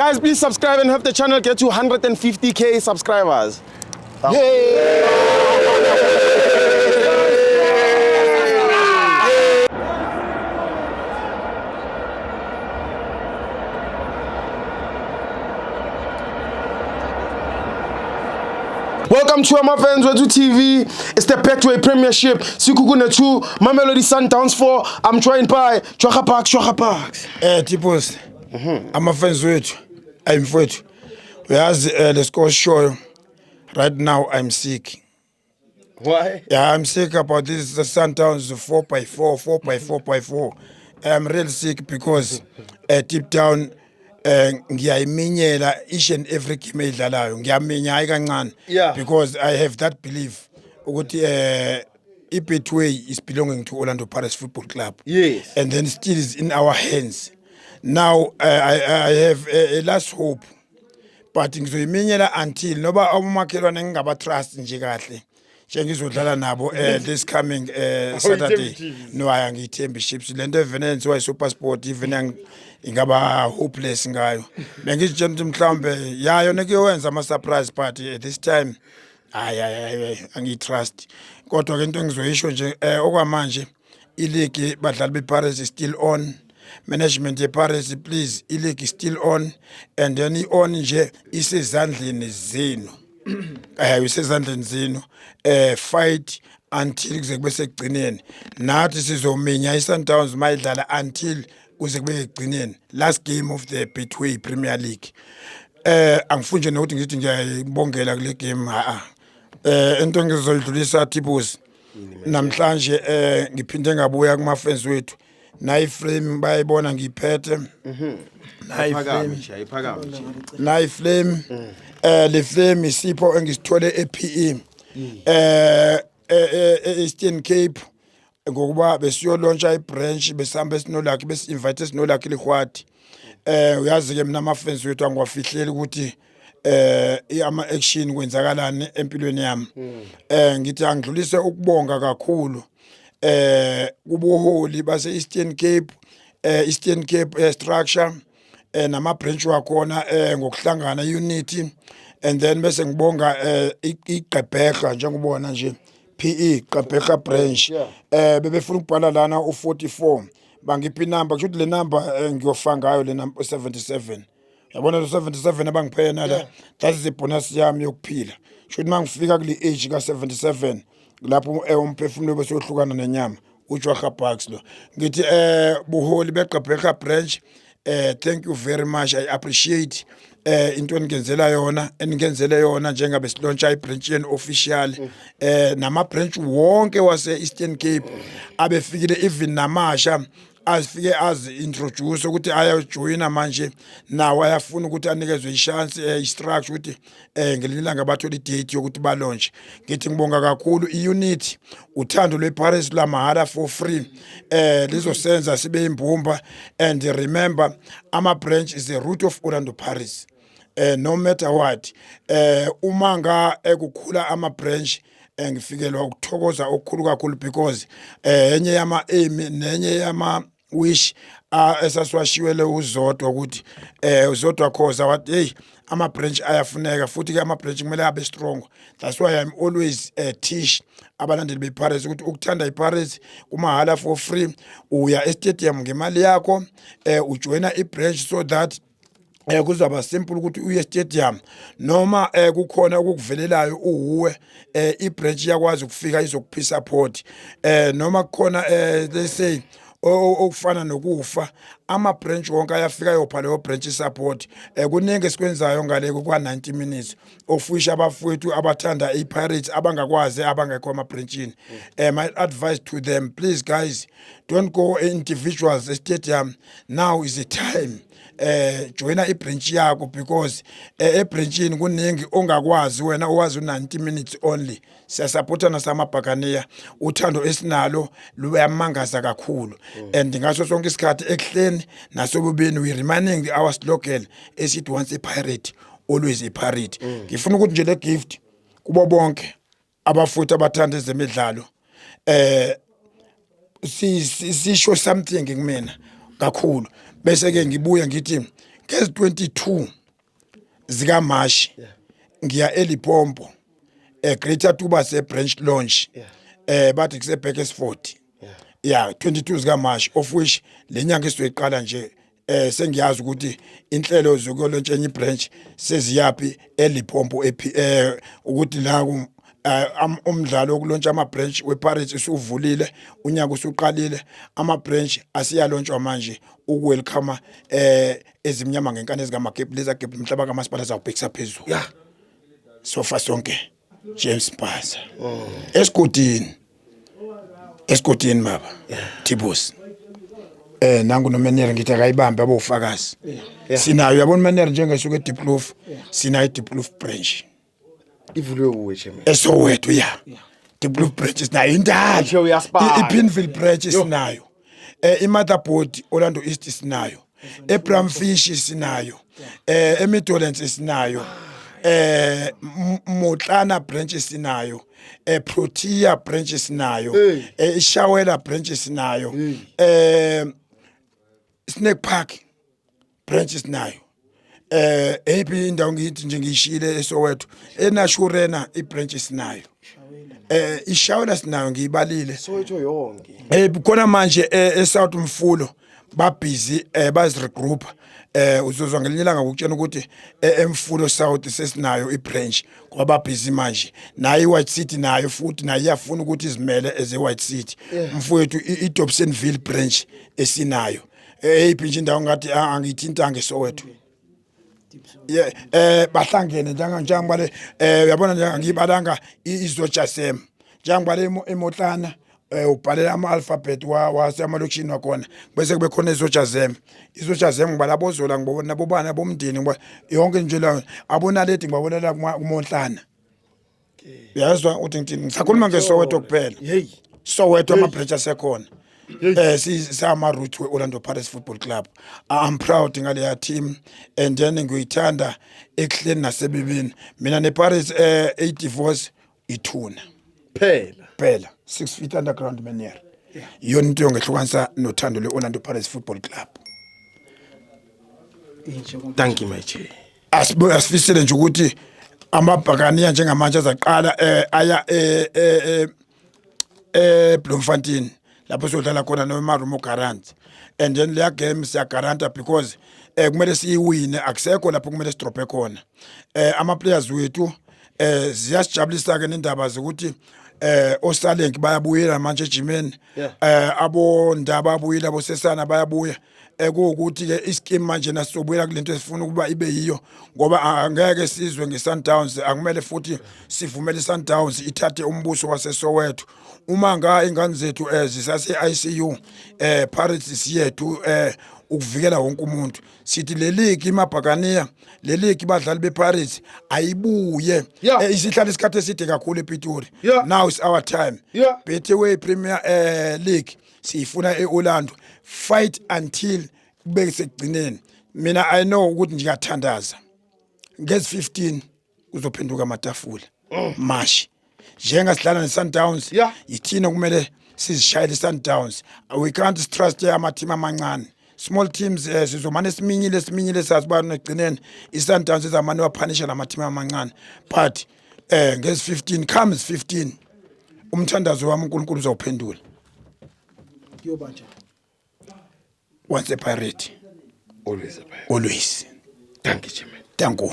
Guys, please subscribe and help the channel get to 150K subscribers. Yay! Welcome to my fans Wethu TV. It's the Betway Premiership. Sekhukhune 2, Mamelodi Sundowns 4. I'm joined by Chwaga Parks, Chwaga Parks. Tipos, ama-fans wethu, ayimfowethu, uyazi, le score sishoyo right now, I'm sick. Why? Yeah, I'm sick about this, the Sundowns 4 by 4, 4 by 4 by 4. I'm real sick because deep down ngiyayiminyela each and every game eyidlalayo, ngiyaminya hayi kancane, because I have that belief ukuthi iBetway is belonging to Orlando Pirates Football Club. And then still is in our hands. Now I have a last hope, but ngizoyiminyela until noba abomakhelwane ngingaba-trust nje kahle njengizodlala nabo this coming Saturday. No, hayi, angiyithembi Chiefs. Le nto evene yenziwa i-SuperSport even ingaba hopeless ngayo. Bengizitshela ukuthi mhlawumbe yayo nekuyowenza ama-surprise, but this time hayi, hayi, hayi, angiyi-trust. Kodwa-ke into engizoyisho nje, okwamanje iligi, badlali be-Pirates, is still on. Management ye-Pirates, please, i-league is still on, and then i-on nje isezandleni zenu, isezandleni zenu. Fight until kuze kube sekugcineni. Nathi sizominya i-Sundowns mayidlala until kuze kube ekugcineni, last game of the Betway Premier League. Angifuni nje nokuthi ngithi ngiyayibongela kule game, ha. Into engizoyidlulisa, Tipos, namhlanje ngiphinde ngabuya kuma fans wethu, nayi frame bayibona ngiyiphethe, nayi frame, nayi frame. Le frame isipho engisithole ePE, Eastern Cape, ngokuba besiyolontsha ibranch, besihamba esinolakhi, besi-invite esinolakhi lihwati. Uyazi ke mina ama-fans wethu angiwafihleli ukuthi ama action kwenzakalani empilweni yami. Ngithi angidlulise ukubonga kakhulu kubuholi base Eastern Cape, Eastern Cape structure, nama branch wakhona, ngokuhlangana, unity. And then bese ngibonga iGqeberha, njengobona nje PE Gqeberha branch. Bebefuna ukubhala lana u44, bangipha inamba, kusho ukuthi le number ngiyofa ngayo le number 77. Yabona lo 77 abangiphe yena la, that is ibonus yami yokuphila. Kusho ukuthi mangifika kule age ka 77 lapho umphefumulo bese uyohlukana nenyama, uJwaha Bucks lo. Ngithi buholi beGqeberha branch, thank you very much. I appreciate into eningenzela yona, eningenzele yona njengabe silontsha ibranch yenu official, nama branch wonke wase Eastern Cape abefikile, even namasha azifike azi-introduce ukuthi ayajoyina manje, nawo ayafuna ukuthi anikezwe ishansi, i-structure, ukuthi ngelinye ilanga bathole idate yokuthi balontshe. Ngithi ngibonga kakhulu i-unit, uthando lwe-Pirates lamahhala, for free, lizosenza sibe imbumba. And remember, ama-branch is the root of Orlando Pirates. No matter what, uma nga ekukhula ama branch, ngifikelwa ukuthokoza okukhulu kakhulu, because enye yama aim nenye yama wish esasiwashiwele uZodwa, ukuthi uZodwa Khoza wathi, hey, ama branch ayafuneka, futhi ke ama branch kumele abe strong. That's why I'm always teach abalandeli bePirates ukuthi ukuthanda iPirates kumahala, for free. Uya e-stadium ngemali yakho, ujoyina ibranch so that kuzoba simple ukuthi uye stadium, noma kukhona okukuvelelayo uwuwe, ibranch iyakwazi ukufika izokuphi support, noma kukhona, let's say, okufana nokufa, ama branch wonke ayafika ayopha leyo branch support. Kuningi esikwenzayo ngale kwa 90 minutes, of which abafowethu abathanda iPirates abangakwazi, abangekho ama branchini, my advice to them, please guys, don't go individuals stadium. Now is the time, joina ibranch yakho, because ebranchini kuningi ongakwazi wena owazi u90 minutes only. Siyasupportana samabhakaniya, uthando esinalo luyamangaza kakhulu, and ngaso sonke isikhathi, ekuhleni nasobubeni, we reminding our slogan esithi, "Once a pirate, always a pirate." Ngifuna ukuthi nje le gift kubo bonke abafuthi abathanda ezemidlalo, sisho something kumina kakhulu. Bese ke ngibuya ngithi Ngezi 22 zika March ngiya eLipompo, eGreater Tuba, se branch launch. Bathi kuse Bakersford. Yeah, 22 zika March, of which lenyanga esizoyiqala nje, sengiyazi ukuthi inhlelo zokuyolontsha enye branch seziyapi eLipompo, ukuthi la umdlalo wokulontsha ama branch wePirates usuvulile, unyaka usuqalile, ama branch asiyalontshwa manje ukuwelcome ezimnyama ngenkani ezikamagebhu leza gebhu umhlaba kamasipala zawubhekisa phezulu. Sofa sonke, James Mpaza, esigodini, esigodini baba Tibus, nangu nomenere, ngithi akayibambe abofakazi. Sinayo, uyabona umenere njengesuka eDiepkloof, sinayo iDiepkloof branch. Ivulwe uwe, chairman. ESoweto ya Diepkloof branch sinayo indala. Nje uyasipala. IPinville branch sinayo, iMotherboard Orlando East sinayo, eBramfish sinayo, eMidlands sinayo, Motlana branch sinayo, Protea branch sinayo, Hey. Ishawela branch sinayo, Snake Park branch sinayo. Eyiphi indawo ngithi nje ngiyishile eSoweto? ENaturena ibranch sinayo, iShawela sinayo, ngiyibalile. Soweto yonke. Khona manje eSouth Mfulo babhizi, baziregroup. Uzozwa ngelinye ilanga ukutshena ukuthi eMfulo South sesinayo ibranch ngoba babhizi manje. Nayo iWhite City nayo futhi nayo iyafuna ukuthi izimele as eWhite City, mfowethu. IDobsonville branch esinayo. Eyiphi nje indawo ngathi angiyithintanga eSoweto? Yeah, bahlangene njengoba le, uyabona nje angiyibalanga iZojasem, njengoba le eMotlana, ubhalela ama alphabet wa wasemalokishini wakhona, bese kube khona iZojasem. IZojasem ngibala bozola, ngibona bobana bomndeni, ngiba yonke nje la abonaledi, ngibabonela kuMonhlana. Uyazwa uthi ngithini? Ngisakhuluma ngeSoweto kuphela. Hey. Soweto ama branch asekhona. Sama root we Orlando Pirates Football Club. I'm proud ngaleya team and then ngiyithanda ekuhleni nasebibini. Mina nePirates, a divorce ithuna. Phela. Phela 6 feet underground, manier. Iyona into yongehlukanisa nothando le-Orlando Pirates Football Club. Thank you, my chair. Asifisele nje ukuthi amabhakaniya njengamanje azaqala aya eBloemfontein lapho siyodlala khona noMarumo Gallants, and then leya game siyagaranta because kumele siyiwine, akusekho lapho kumele sidrophe khona ama players wethu. Ziyasijabulisa ke nendaba zokuthi oSaleng bayabuyela manje ejimeni. Abo Ndaba abuyile, abosesana bayabuya. Kuwukuthi ke ischeme manje nasobuyela kulento esifuna ukuba ibe yiyo, ngoba angeke sizwe ngeSundowns, akumele futhi sivumele iSundowns ithathe umbuso waseSoweto uma nga ingane zethu zisase ICU. Pirates siyethu ukuvikela wonke umuntu. Sithi le league imabhakaniya, le league badlali bePirates ayibuye. Isihlala isikhathi eside kakhulu ePitori. Now is our time. Betway Premier League siyifuna eOrlando, fight until kube sekugcineni. Mina I know ukuthi ngiyathandaza ngezi 15 kuzophenduka amatafula mashi njengasidlala neSundowns. Yithina kumele sizishayele iSundowns. We can't trust ama team amancane, small teams. Sizomane siminyile siminyile, sazi uba ekugcineni iSundowns izamane waphanisha lama team amancane, but ngezi 15 comes 15, umthandazo wami uNkulunkulu uzawuphendula. Kuyoba njani? Once a pirate, Always a pirate. always. Thank you, chairman. Thank you.